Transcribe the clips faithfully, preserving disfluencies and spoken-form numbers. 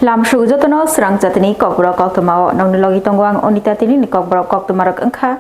Lamsuk jotono srang jatini kokborok koktwmao nongni logi tongo ang Onita, tinini kokborok koktwmarok wngkha.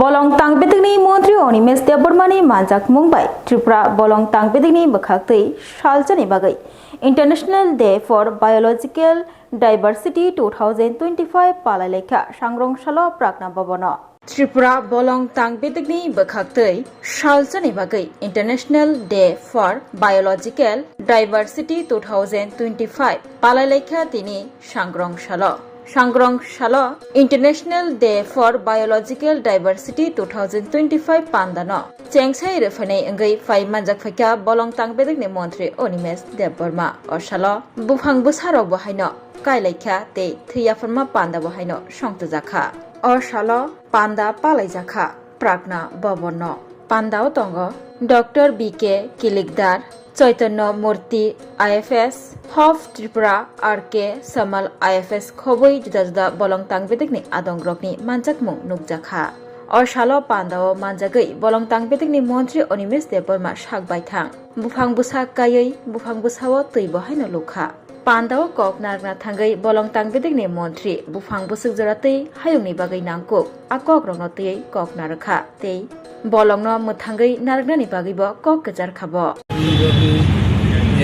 Bolong tangbetekni montri Onimesh Debbarmani manjakmung bai Tripura bolong tangbetekni bwkhaktwi salchani bagwi International Day for Biological Diversity two thousand twenty-five palai laikha sangrong salo Prakna Bhabono. Tripura bolong tangbetekni bwkhaktwi salchani bagwi International Day for Biological Diversity two thousand twenty-five palai laikha tini sangrong salo. Sangrong salo International Day for Biological Diversity two thousand twenty-five pandano chengsai rwphainai wngwi phai manjak phaikha bolong tangbetekni montri Onimesh Debbarma. O salo buphang bwsarokbo haino kailaikha tei thwi yapharma pandabo haino songtwjakha. O salo panda palaijakha Prakna Bhabono. Pandao tongo Doctor B K Kilikdar, Chaitanyo Murti I F S, Hope Tripura, R K Samal I F S khobwi juda juda bolong tangbetekni adongrokni manjakmung nukjakha. O salo pandao manjagwi bolong tangbetekni montri Onimesh Debbarma sak baithang. Buphang bwsa kaiwi buphang bwsao twibo haino lukha. Pandao kok narwkna thangwi bolong tangbetekni montri buphang bwswk jora twi hayungni bagwi nangkuk, a kokrokno twiwi kok narwkha tei bolongno mwthangwi narwknani bagwibo kok kwcharkha bo. এইভাবে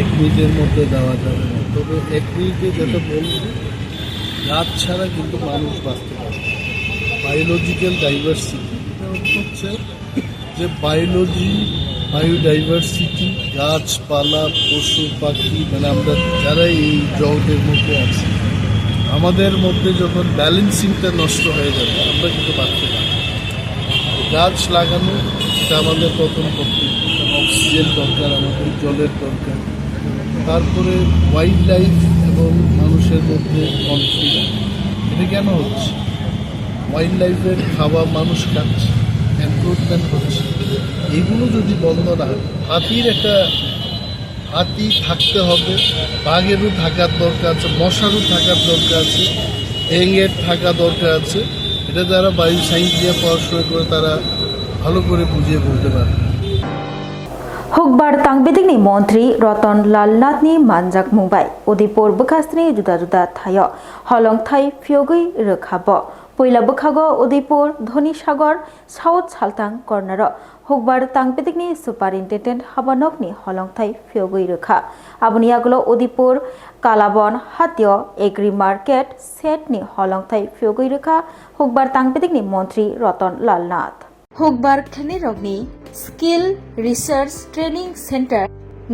এক মিনিটের মধ্যে দেওয়া যাবে না, তবে এক মিনিটে যেটা বলবো, গাছ ছাড়া কিন্তু মানুষ বাঁচতে পারে না। বায়োলজিক্যাল ডাইভার্সিটি, এটা হচ্ছে যে বায়োলজি, বায়োডাইভার্সিটি, গাছপালা, পশু পাখি, মানে আমরা যারা এই জগতের মধ্যে আছি, আমাদের মধ্যে যখন ব্যালেন্সিংটা নষ্ট হয়ে যাবে, আমরা কিন্তু বাঁচতে পারবো না। গাছ লাগানো, এটা আমাদের প্রথম কর্তব্য। অক্সিজেন দরকার, আমাদের জলের দরকার। তারপরে ওয়াইল্ড লাইফ এবং মানুষের মধ্যে কনফ্লিক্ট, এটা কেন হচ্ছে? ওয়াইল্ড লাইফের খাওয়া মানুষ খাচ্ছে, এনক্রোচমেন্ট হচ্ছে। এগুলো যদি বন্ধ না হয়, হাতির একটা, হাতি থাকতে হবে, বাঘেরও থাকার দরকার আছে, মশারও থাকার দরকার আছে, ব্যাঙের থাকা দরকার আছে। এটা যারা বায়ো সায়েন্স নিয়ে পড়াশোনা করে, তারা ভালো করে বুঝিয়ে বলতে পারবে। Hukbar tangbetekni montri Ratan Lal Nathni manjakmung bai Udaipur bwkhastini juda juda thaio holongthai phiyogwi rwkha bo. Puila bwkhago Udaipur, Dhonisagar, South Saltang corner-o Hukbar tangbetekni superintendent habanokni holongthai phiyogwi rwkha. Aboni yagulo Udaipur Kalabon hatio Agri Market shed-ni holongthai phiyogwi rwkha Hukbar tangbetekni montri Ratan Lal Nath. Hukbar khwnirokni Skill Research Training Center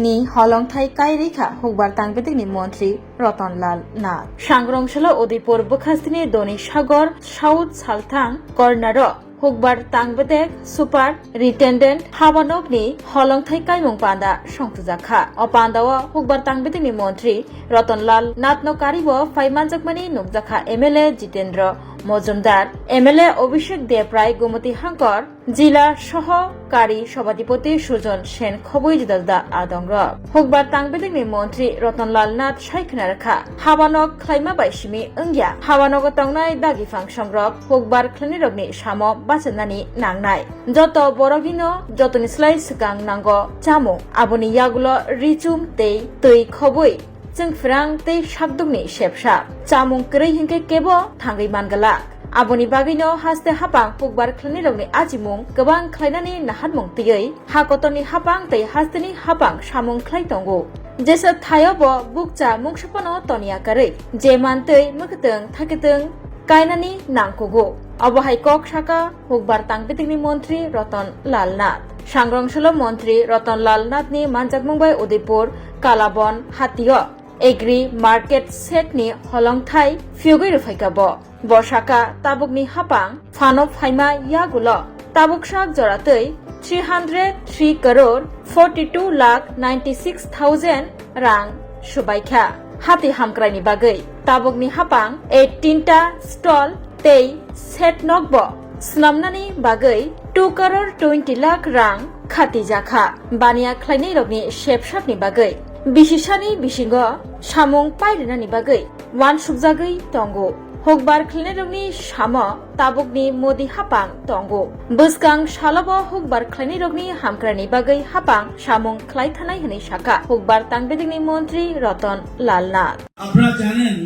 ni holongthai kai rikha Hukbar tangbetekni montri Ratan Lal Nath. Sangrong salo Udaipur bwkhastini Dhonisagar South Saltang corner-o Hukbar tangbetek superintendent habanokni holongthai kaimung panda songtwjakha. O pandao Hukbar tangbetekni montri Ratan Lal Nathno karibo phai manjakmani nukjakha M L A Jitendra Mojumdar, M L A Abhishek Debrai, Gumoti Hangkor, Jila Sohokari Sobhadipoti Sujon Sen khobwi juda juda adongrok. Hukbar tangbetekni montri Ratan Lal Nath sai khna rwkha, habanok khlaima bai simi wngya, habanogo tongnai dagi phangsongrok hukbar khwlainirokni samo bachanani nangnai. Joto borogino jotoni slai swkang nango chamung, aboni yagulo richum tei twi khobwi chwngphrang tei sakdukni sepsa. Chamung kwrwi hinkhe kebo thangwi manglak. Aboni bagwino haste haphang hukbar khwlainirokni achimung kwbang khlainani naharmung twiwi ha kotorni haphang tei hasteni haphang samung khlai tongo. Jesa thaio bo bukcha mungsa phano toniya kwrwi, je mantwi mwkhwtwng thakwtwng kainani nangkugo. Obo hai kok saka Hukbar tangbetekni montri Ratan Lal Nath. Sangrong salo montri Ratan Lal Nathni manjakmung bai Udaipur Kalabon hatio Agri Market shed-ni holongthai phiyogwi rwphaikha bo. Bo saka tabukni haphang phano phaima yagulo tabuk sak joratwi three hundred three crore forty two lakh ninety six thousand rang subaikha. Hati hamkraini bagwi tabukni haphang eighteen ta stall tei shed nokbo swnamnani bagwi two crore twenty lakh rang khatijakha. Baniya khlainairokni sepsapni bagwi bisisani bisingo samung pairwnani bagwi uansukjagwi tongo. Hukbar khlainairokni samo tabukni Modi hapang tongo. Bwskang salobo hukbar khlainairokni hamkraini bagwi hapang samung khlai thanai hwnwi sakha hukbar tangbedekni montri Ratan Lal Nath. আপনারা জানেন,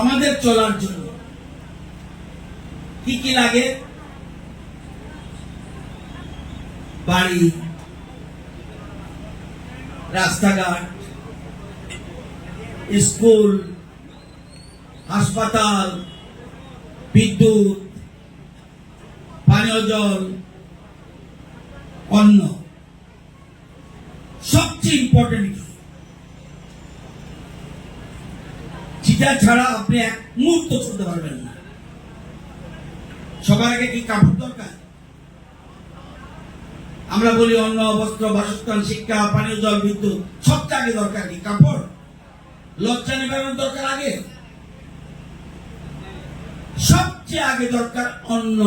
আমাদের চলার জন্য কি কি লাগে? বাড়ি, রাস্তাঘাট, স্কুল, হাসপাতাল, বিদ্যুৎ, পানীয় জল, অন্ন। সবচেয়ে ইম্পর্টেন্ট কি? যেটা ছাড়া আপনি এক মুহূর্ত চলতে পারবেন না। সবার আগে কি কাপড় দরকার? আমরা বলি অন্ন, বস্ত্র, বাসস্থান, শিক্ষা, পানীয় জল, বিদ্যুৎ, সবচেয়ে আগে দরকার কি? কাপড়। লজ্জা নিবারণের দরকার আগে, সবচেয়ে আগে দরকার অন্ন।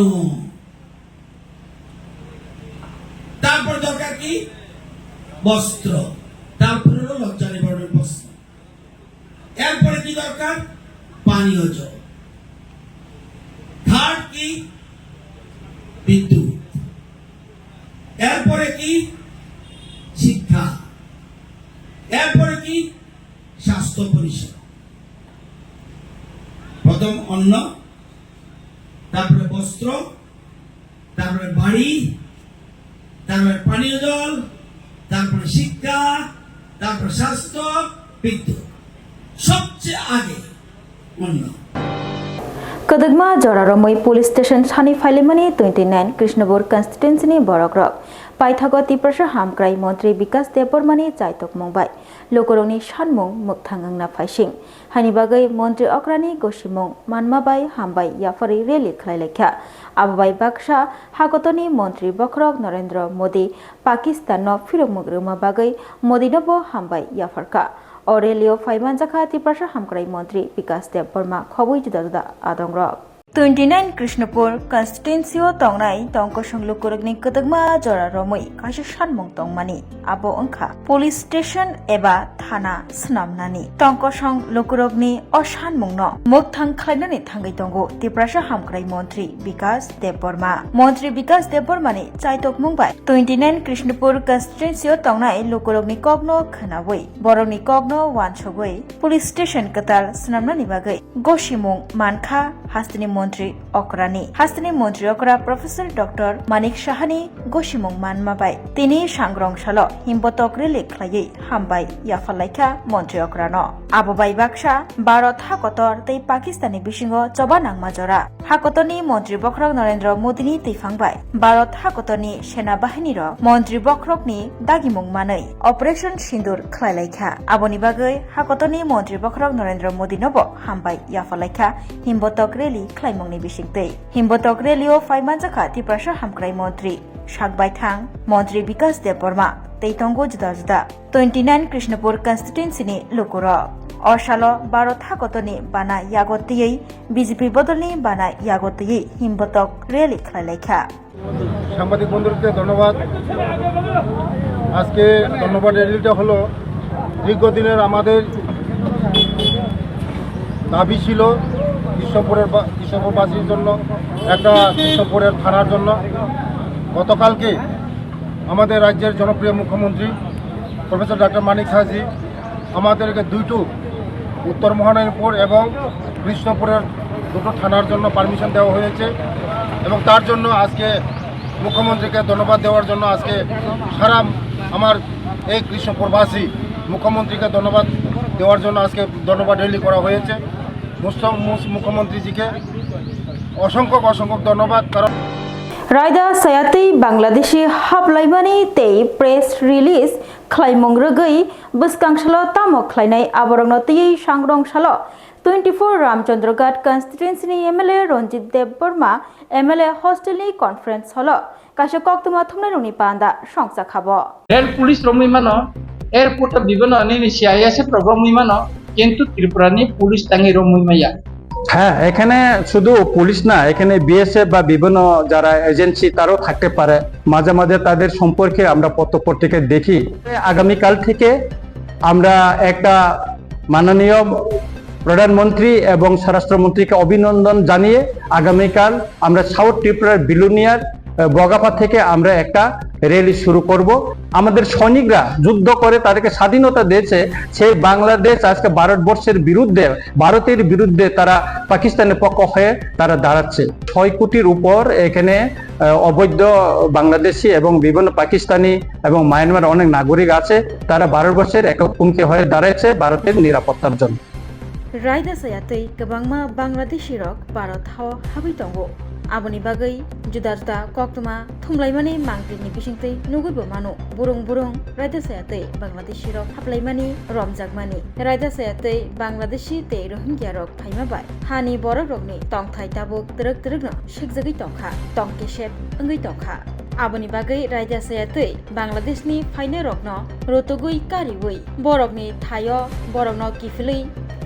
তারপর দরকার কি? বস্ত্র। তারপর হলো লজ্জা নিবারণের বস্ত্র। এরপরে কি দরকার? পানীয় জল। থার্ড কি? বিদ্যুৎ। এরপরে কি? শিক্ষা। এরপরে কি? স্বাস্থ্য পরিষেবা। প্রথম অন্ন, তারপরে বস্ত্র, তারপরে বাড়ি, তারপরে পানীয় জল, তারপরে শিক্ষা, তারপরে স্বাস্থ্য, বিদ্যুৎ। সবচেয়ে আগে অন্ন। Kwdwkma jora romwi police station sani phailaimani twenty nine Krishnapur constituency ni borok rok. Paithago Tiprasa hamkrai montri Bikas Debbarma ni chaitok mung bai lukurokni sanmung mwkthang wngna phaising. Hani bagwi montri okrani gosimung manma bai hambai yapharwi rally khlai laikha. Abo bai baksa hakotorni montri bokhorok Narendra Modi Pakistan no phirokmung rwma bagwi Modi no bo hambai yapharkha. O rally o phai manjakha Tiprasa hamkrai montri Bikas Debbarma khobwi juda juda adongrok. Twenty nine Krishnapur constituency o tongnai tongkosong lukurokni kwdwkma jora romwi kaisa sanmung tongmani, abo wngkha police station eba thana swnamnani. Tongkosong lukurokni o sanmungno mwkthang khlainani thangwi tongo Tiprasa hamkrai montri Bikas Debbarma. Montri Bikas Debbarmani chaitokmung bai twenty nine Krishnapur constituency o tongnai lukurokni kokno khwnawi, borokni kokno wansugwi police station kwtal swnamnani bagwi gosimung mankha hasteni montri okrani. Hasteni montri okra Professor Doctor Manik Sahani gosimung manma bai tini sangrong salo himbotok rally khlaiwi hambai yapharlaikha montri okrano. Abo bai baksa Bharat hakotor tei Pakistanni bisingo choba nangma jora. Hakotorni montri bokhorok Narendra Modini twiphang bai Bharat hakotorni sena bahinirok montri bokhorokni dagimung manwi Operation Sindoor khlailaikha. Aboni bagwi hakotorni montri bokhorok Narendra Modinobo hambai yapharlaikha himbotok rally khlaimungni bisingtwi. Himbotok rally o phai manjakha Tiprasa hamkrai montri, sakbaithang montri Bikas Debbarma tei tongo juda juda twenty nine Krishnapur constituency ni lukurok. O salo Bharat hakotorni bana yago twiwi B J P bodolni bana yago twiwi himbotok rally khlailaikha. সাংবাদিক বন্ধুদেরকে ধন্যবাদ। আজকে ধন্যবাদ র্যালিটা হলো দীর্ঘদিনের আমাদের দাবি ছিল কৃষ্ণপুরের বা-, কৃষ্ণপুরবাসীর জন্য একটা কৃষ্ণপুরের থানার জন্য। গতকালকে আমাদের রাজ্যের জনপ্রিয় মুখ্যমন্ত্রী প্রফেসর ডক্টর মানিক সাহাজি আমাদেরকে দুটো, উত্তর মহারানীপুর এবং কৃষ্ণপুরের দুটো থানার জন্য পারমিশন দেওয়া হয়েছে এবং তার জন্য আজকে মুখ্যমন্ত্রীকে ধন্যবাদ দেওয়ার জন্য আজকে সারা আমার এই কৃষ্ণপুরবাসী মুখ্যমন্ত্রীকে ধন্যবাদ দেওয়ার জন্য আজকে ধন্যবাদ র্যালি করা হয়েছে। মুখ্য-, মুস-, মুখ্যমন্ত্রীজিকে অসংখ্য অসংখ্য ধন্যবাদ, কারণ Raida sayatwi Bangladeshi haplaimani tei press release khlaimung rwgwi bwskang salo tamo khlainai aborokno twiwi sangrong salo twenty four Ramchandra Ghat constituency ni M L A Ranjit Debbarma M L A hostel ni conference hall o kaisa koktwma thumnairokni panda songchakha bo. Rail police romwi mano, airport o bibano nini C I S F rok romwi mano, kintu Tripura ni police tangwi romwi maya. হ্যাঁ, এখানে শুধু পুলিশ না, এখানে বিএসএফ বা বিভিন্ন যারা এজেন্সি তারাও থাকতে পারে। মাঝে মাঝে তাদের সম্পর্কে আমরা পত্র পত্রিকায় দেখি। আগামীকাল থেকে আমরা একটা মাননীয় প্রধানমন্ত্রী এবং স্বরাষ্ট্রমন্ত্রীকে অভিনন্দন জানিয়ে আগামীকাল আমরা সাউথ ত্রিপুরার বিলোনিয়ার, আহ, বগাফা থেকে আমরা একটা র‍্যালি শুরু করব। আমাদের সৈনিকরা যুদ্ধ করে তাদেরকে স্বাধীনতা দিয়েছে, সেই বাংলাদেশ আজকে ভারতবর্ষের বিরুদ্ধে, ভারতের বিরুদ্ধে তারা পাকিস্তানের পক্ষ হয়ে তারা দাঁড়াচ্ছে। ছয় কোটির উপর এখানে, আহ, অবৈধ বাংলাদেশি এবং বিভিন্ন পাকিস্তানি এবং মায়ানমার অনেক নাগরিক আছে, তারা ভারতবর্ষের একক হুমকি হয়ে দাঁড়াচ্ছে ভারতের নিরাপত্তার জন্য। Raida saya tei kwbangma Bangladeshi rok Bharat hao habwi tongo. Aboni bagwi juda juda koktwma thumlaimani mangpili ni bisingtwi nugwi bo mano. Burung burung raida saya tei Bangladeshi rok hablaimani romjakmani. Raida saya tei Bangladeshi tei Rohingya rok phaima bai hani borok rokni tongthai tabuk twrwk twrwkno sikjagwi tongkha, tong kesep wngwi tongkha. Aboni bagwi raida saya tei Bangladeshni phainairokno rotogwi kariwi borokni thaio borokno kiphilwi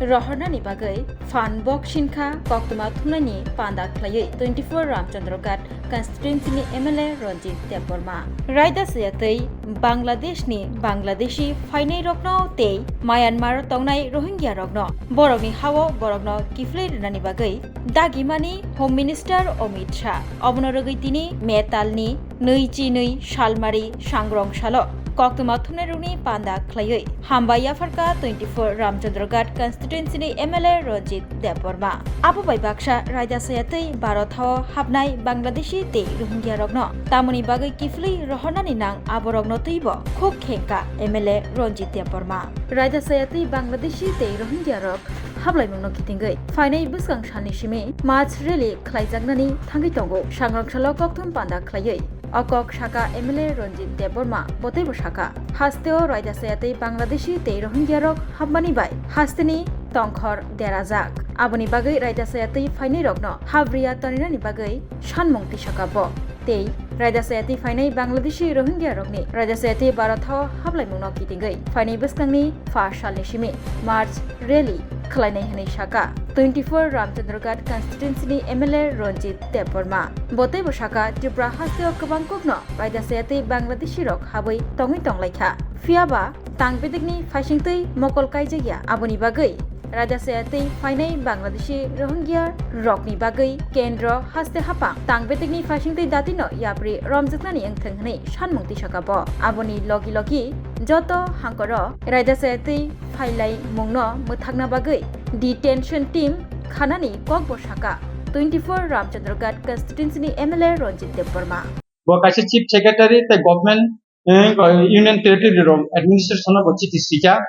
rohornani bagwi phan bok sinkha koktwma thumnaini panda khlaiwi twenty-four Ramchandra Ghat constituency ni M L A Ranjit Debbarma. Raida saya tei Bangladesh ni Bangladeshi phainai rokno tei Myanmar tongnai Rohingya rokno borokni hao borokno kiphilwi rwnani bagwi dagimani Home Minister Amit Shah. Obono rwgwi tini May talni nui chi nui salmari sangrong salo koktwma thumnairokni panda khlaiwi hambai yapharkha twenty-four Ramchandra Ghat constituency ni M L A Ranjit Debbarma. Abo bai baksa raida saya tei Bharat hao habnai Bangladeshi tei Rohingya rokno tamoni bagwi kiphilwi rohornani nang aborokno twibo khuk khengkha M L A Ranjit Debbarma. Raida saya tei Bangladeshi tei Rohingya rok hablaimungno kitingwi phainai bwskang salni simi march rally khlaijaknani thangwi tongo. Sangrong salo kokthum panda khlaiwi o kok saka M L A Ranjit Debbarma. Bo teibo saka, hasteo raida saya tei Bangladeshi tei Rohingya rok habmani bai hasteni tongkhor derajak. Aboni bagwi raida saya tei phainai rokno habriya toninani bagwi sanmung tisaka bo. Tei raida saya tei phainai Bangladeshi Rohingya rokni raida saya tei Bharat hao hablaimungno kitingwi phainai bwskangni pha salni simi march rally khlainai hwnwi saka twenty-four Ramchandra Ghat constituency ni M L A Ranjit Debbarma. Bo teibo saka, Tripura hasteo kwbang kokno raida saya tei Bangladeshi rok habwi tongwi tonglaikha. Phiyaba tang bedekni phaisingtwi mokol kaijakya. Aboni bagwi raida saya tei phainai Bangladeshi Rohingya rokni bagwi kendro haste haphang tang bedekni phaisingtwi datino yapri romjaknani wngthwng hwnwi sanmung tisaka bo. Aboni logi logi joto hangkoro raida saya tei phailaimungno mwthakna bagwi detention team khanani kokbo saka twenty-four Ramchandra Ghat constituency ni M L A Ranjit Debbarma. Bo kaisa Chief Secretary tei Government, eh, Union Territory rok administration no bo chiti swijak.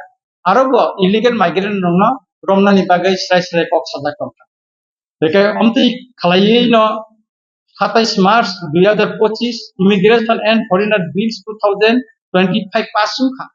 Aro bo illegal migrant rokno romnani bagwi srai srai kok sajak tongkha. Bekhe omtwi khlaiwi no satais March dui hazar pochis Immigration and Foreigner Bills two thousand twenty-five pass wngkha.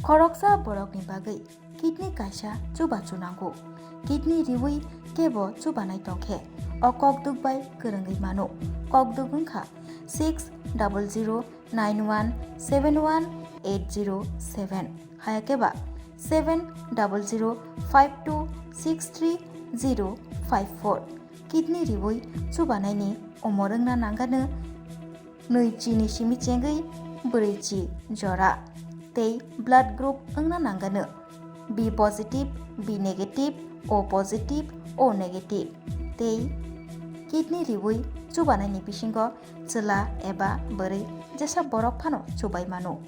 Khoroksa borokni bagwi kidney kaisa chubachu nango. Kidney riwi kebo chubanai tongkhe, o kokduk bai kwrwngwi mano. Kokduk wngkha six double zero nine one seven one eight zero seven, hayakhe ba seven double zero five two six three zero five four. Kidney riwi chubanaini omor wngna nangano nwi chi ni simi chengwi brwi chi jora tei blood group wngna nangano B positive, B negative, O positive, O negative tei kidney riwi chubanaini bisingo chwla eba bwrwi jesa borok phano chubai mano.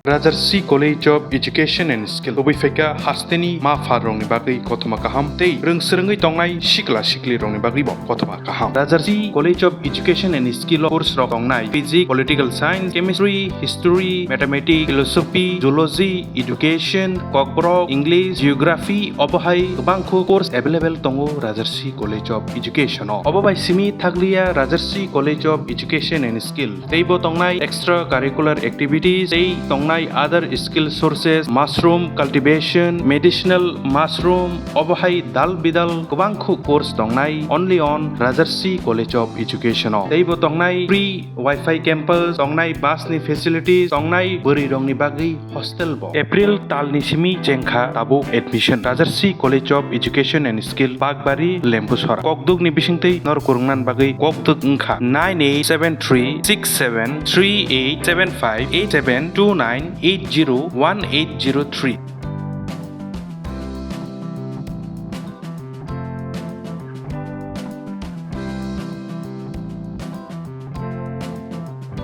Rajarsi College of Education and Skill. Kubui phaikha hasteni ma pha rokni bagwi kothoma kaham tei rwng swrwngwi tongnai sikla sikli rokni bagwi bo kothoma kaham. Rajarsi College of Education and Skill o course rok tongnai physics, political science, chemistry, history, mathematics, philosophy, zoology, education, kokborok, English, geography, obo hai kwbangkhu course available tongo Rajarsi College of Education o. Obo bai simi thakliya Rajarsi College of Education and Skill. Tei bo tongnai extra curricular activities, tei tongnai other skill sources, mushroom cultivation, medicinal mushroom, obo hai dal bidal kwbangkhu course tongnai only on Rajarsi College of Education o. Tei bo tongnai free Wi-Fi campus, tongnai bus ni facilities, tongnai bwrwi rokni bagwi hostel bo. April tal ni simi chengkha tabuk admission. Rajarsi College of Education and Skill, Bakbari, Lembusora. Kokduk ni bisingtwi nor kwrwngna bagwi kokduk wngkha nine eight seven three six seven three eight seven five eight seven two nine eight zero one eight zero three.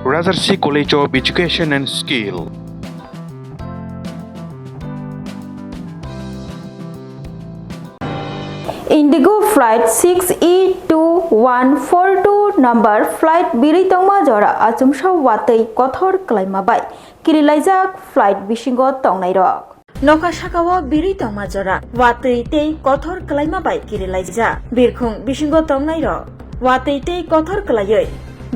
Rajarsi College of Education and Skill. Indigo Flight six E two one four two number flight birwi tongma jora achomsa watwi kothor kwlaima bai kirilaijak flight bisingo tongnairok. Nokha sakao birwi tongma jora watwi tei kothor kwlaima bai kirilaijak birkhung bisingo tongnairok. Watwi tei kothor kwlaiwi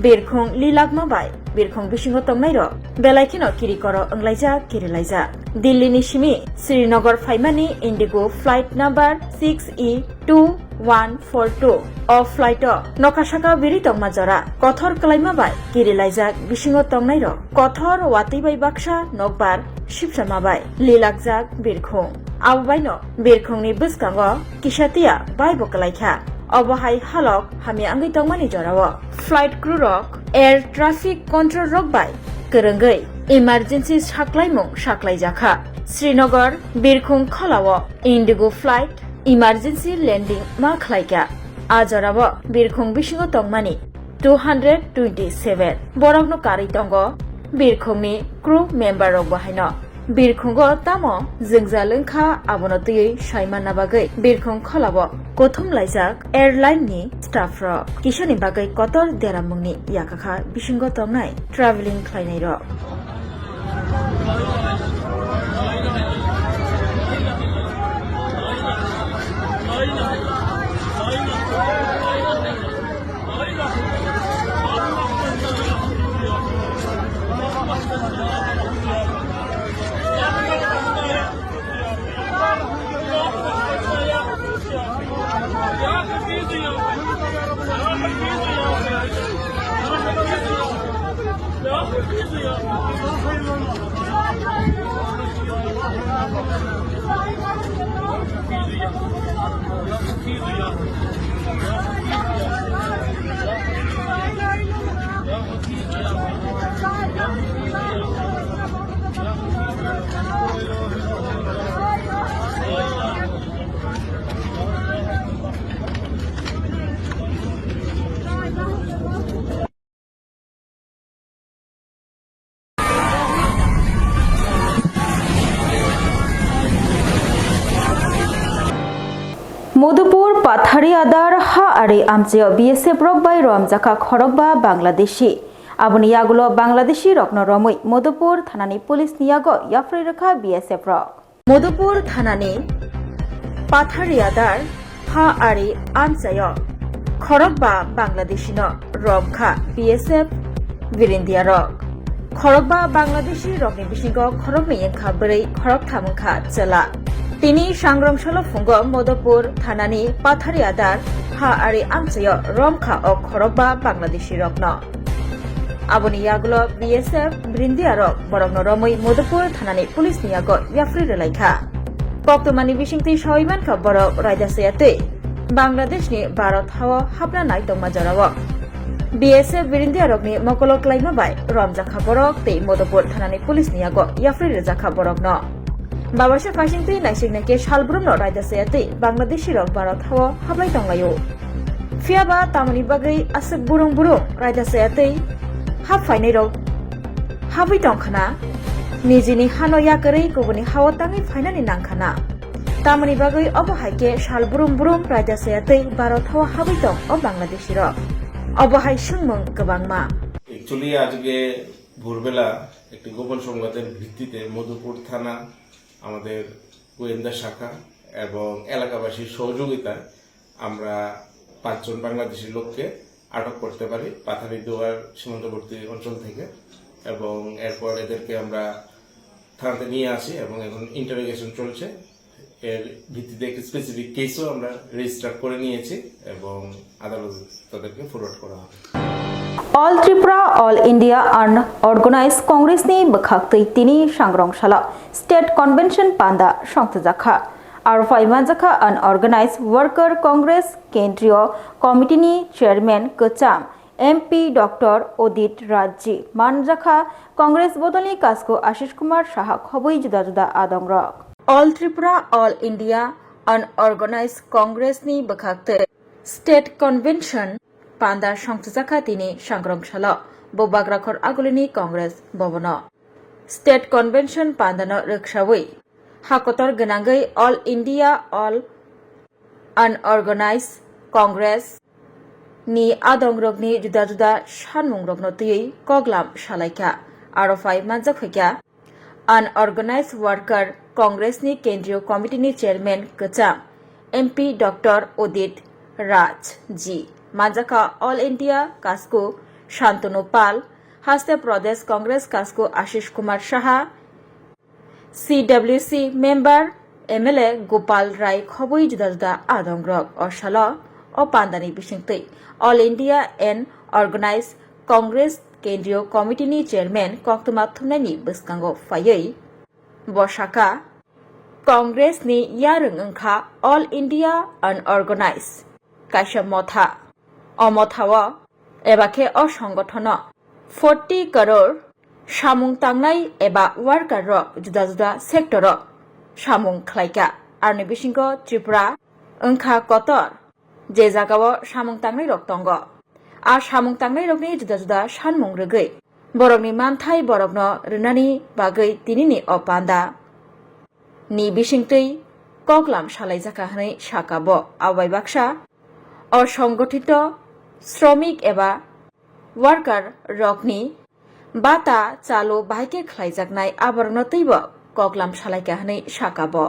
birkhung lilakma bai birkhung bisingo tongnairok belai kheno kirikoro wnglaijak, kirilaijak. Delhi ni simi Srinagar phaimani Indigo flight number six E two one four two o flight o nokha saka birwi tongma jora kothor kwlaima bai kirilaijak bisingo tongnairok kothor watwi bai baksa nokbar sipsama bai lilakjak birkhung. Abo baino birkhungni bwskango kisa tiya bai bo kwlaikha. Obo hai halok hamya wngwi tongmani jorao flight crew rok air traffic control rok bai kwrwngwi emergency saklaimung saklaijakha. Srinagar birkhung kholao Indigo flight emergency landing ma khlaikha. A jorao birkhung bisingo tongmani two hundred twenty-seven borokno karwi tongo birkhungni crew member rok bo haino. Birkhungo tamo jwngjal wngkha, abono twiwi saimanna bagwi birkhung kholao kuthum laijak airline ni staff rok. Kisani bagwi kotor deramungni yakakha bisingo tongnai travelling khlainai rok. Madhupur Pathari Adar ha ari amchaio B S F rok bai romjakha khorokba Bangladeshi. Aboni yagulo Bangladeshi rokno romwi Madhupur thanani police ni yago yapharwi rwkha B S F rok. Madhupur thanani Pathari Adar ha ari amchaio khorokba Bangladeshi no romkha B S F Birindia rok. Khorokba Bangladeshi rokni bisingo khoroknwi wngkha bwrwi, khoroktham wngkha chwla. Tini sangrong solo phungo Madhupur thanani Pathari Adar ha ari amchaio romkha o khorokba Bangladeshi rokno. Aboni yagulo B S F Birindia rok borokno romwi Madhupur thanani police ni yago yapharwi rwlaikha. Koktwmani bisingtwi sawi mankha borok raida chaya twi Bangladeshni Bharat hao hapna nai tongma jorao. B S F birindiarokni mokolo klaima bai romjakha borok tei Madhupur thanani police ni yago yapri rwjakha borokno. Babaisa phaisingtwi naisik naikhe salbrumno raida chaya twi Bangladeshirok Bharat hao haplai tonglaio. Phiyaba tamoni bagwi aswk burung burung raida chaya twi hap phainairok habwi tongkhana, nijini hano yakarwi kubuni hao tangwi phainani nangkhana. Tamoni bagwi obo hai khe sal brum brum raida chaya twi Bharat hao habwi tong o Bangladeshirok. Obo hai swngmung kwbangma. Actually, আজকে ভোরবেলা একটি গোপন সংবাদের ভিত্তিতে মধুপুর থানা, আমাদের গোয়েন্দা শাখা এবং এলাকাবাসীর সহযোগিতায় আমরা পাঁচজন বাংলাদেশি লোককে আটক করতে পারি পাথারিদুয়ার সীমান্তবর্তী অঞ্চল থেকে, এবং এরপর এদেরকে আমরা থানাতে নিয়ে আসি এবং এখন ইন্টারোগেশন চলছে। এর ভিত্তিতে একটি স্পেসিফিক কেসও আমরা রেজিস্টার করে নিয়েছি এবং আদালতে তাদেরকে ফরওয়ার্ড করা হবে। All Tripura, All India Unorganized Congress ni bwkhaktwi tini Sangrong salo State Convention panda songthojakha. Aro phai manjakha Unorganized Worker Congress Kendriyo Committee ni Chairman kwcham M P Doctor Udit Rajji manjakha Congress bodolni Kasko Ashish Kumar Saha khobwi juda juda adongrok. All Tripura, All India Unorganized Congress ni bwkhaktwi State Convention panda songthojakha tini Sangrong salo Bubagrakhor Agulini Congress Bhavan o. State Convention pandano rwksawi hakotor gwnangwi All India All Unorganized Congress ni adongrokni juda juda sanmungrokno twiwi koklam salaikha. Aro phai manjak phaikha Unorganized Worker Congress ni Kendriyo Committee ni Chairman kwcham M P Doctor Udit Raj ji, manjakha All India Kasku Shantanu Pal, Haste Pradesh Congress Kasku Ashish Kumar Saha, C W C member, M L A Gopal Rai khobwi juda juda adongrok o salo o pandani bisingtwi All India Unorganized Congress Kendriyo Committee ni Chairman koktwma thumnaini bwskango phaiwi bo sakha, Congress ni yarwng wngkha All India Unorganized kaisa motha. O mothao eba khe o songothono forty crore samung tangnai eba worker rok juda juda sector o samung khlaikha. Aroni bisingo Tripura wngkha kotor, je jagao samung tangnai rok tongo. A samung tangnai rokni juda juda sanmung rwgwi borokni manthai borokno rwnani bagwi tinini o panda ni bisingtwi koklam salaijakha hwnwi sakha bo. Abo bai baksa o songgothito sromik eba worker rokni bata chalu bahai khe khlaijaknai aborokno twibo koklam salaikha hwnwi sakha bo.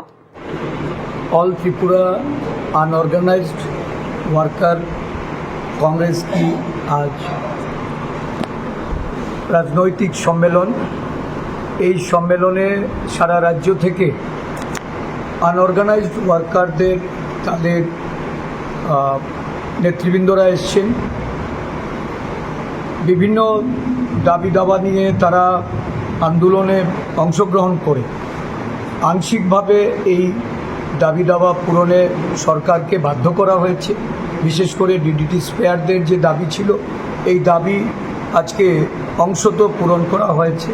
All Tripura Unorganized Worker Congress কি আজ রাজনৈতিক সম্মেলন। এই সম্মেলনে সারা রাজ্য থেকে আনঅর্গানাইজড ওয়ার্কারদের, তাদের, আহ, নেতৃবৃন্দরা এসছেন। বিভিন্ন দাবি দাবা নিয়ে তারা আন্দোলনে অংশগ্রহণ করে আংশিকভাবে এই দাবি দাবা পূরণে সরকারকে বাধ্য করা হয়েছে। বিশেষ করে ডিডিটি স্পেয়ারদের যে দাবি ছিল, এই দাবি আজকে অংশত পূরণ করা হয়েছে।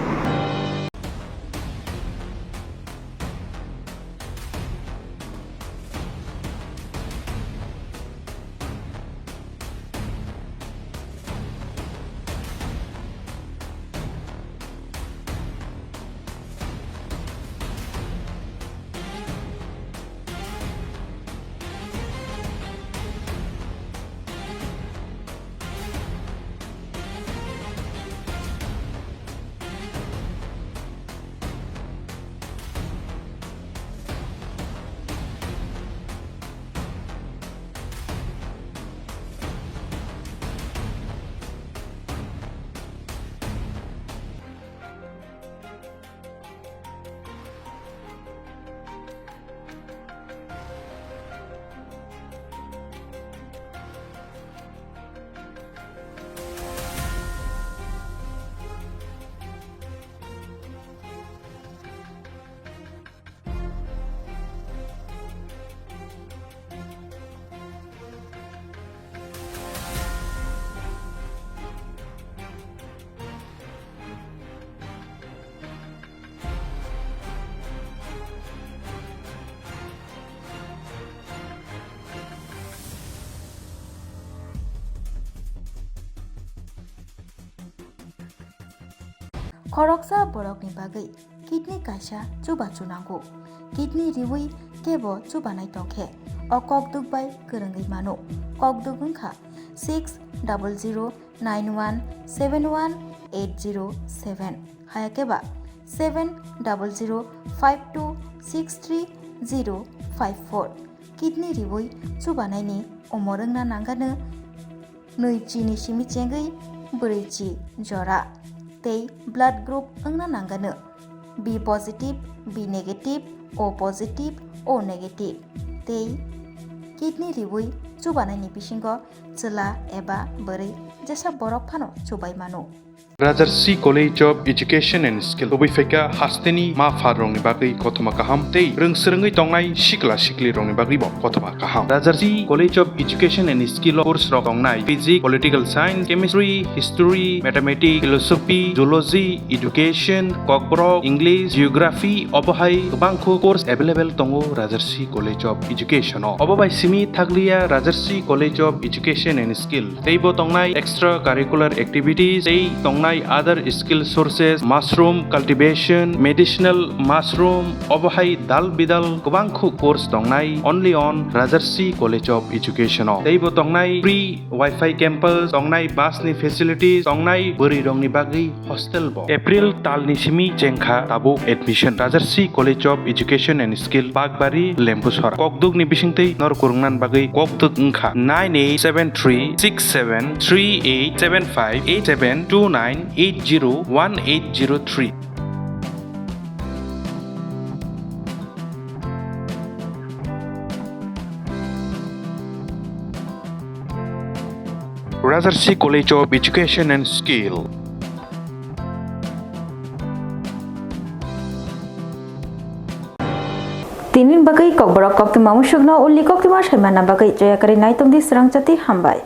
Khoroksa borokni bagwi kidney kaisa chubachu nango. Kidney riwi kebo chubanai tongkhe o kokduk bai kwrwngwi mano. Kokduk wngkha six double zero nine one seven one eight zero seven, hayakhe ba seven double zero five two six three zero five four. Kidney riwi chubanaini umor wngna nangano nui chini simi chengwi brwi chi jora tei blood group wngna nangano B positive, B negative, O positive, O negative tei kidney riwi chubanaini bisingo chwla eba bwrwi jesa borok phano chubai mano. Rajarsi College of Education and Skill, tubui phaikha hasteni ma pharrokni bagwi kothoma kaham tei rwng swrwngwi tongnai sikla siklirokni bagwibo kothoma kaham. Rajarsi College of Education and Skill o course rok tongnai physics, political science, chemistry, history, mathematics, philosophy, zoology, education, kokborok, English, geography, obo hai kwbangkhu course available tongo Rajarsi College of Education o. Obo bai simi thakliya Rajarsi College of Education and Skill. Teibo tongnai extra curricular activities, tei tongnai other skill sources, mushroom cultivation, medicinal mushroom, obo hai dal bidal kwbangkhu course tongnai only on Rajarsi College of Education o. Teibo tongnai free Wi-Fi campus, tongnai bus ni facilities, tongnai bwrwi rokni bagwi hostel bo. April talni simi chengkha tabuk admission. Rajarsi College of Education and Skill, Bakbari, Lembusora. Kokduk ni bisingtwi nor kwrwngna bagwi kokduk wngkha nine eight seven three six seven three eight seven five eight seven two nine eight zero one eight zero three. Rajarsi College of Education and Skill. Tinin bagwi kokborok koktwma musukno ulni koktwma saimana bagwi choyakarwi naitongdi srangchati hambai.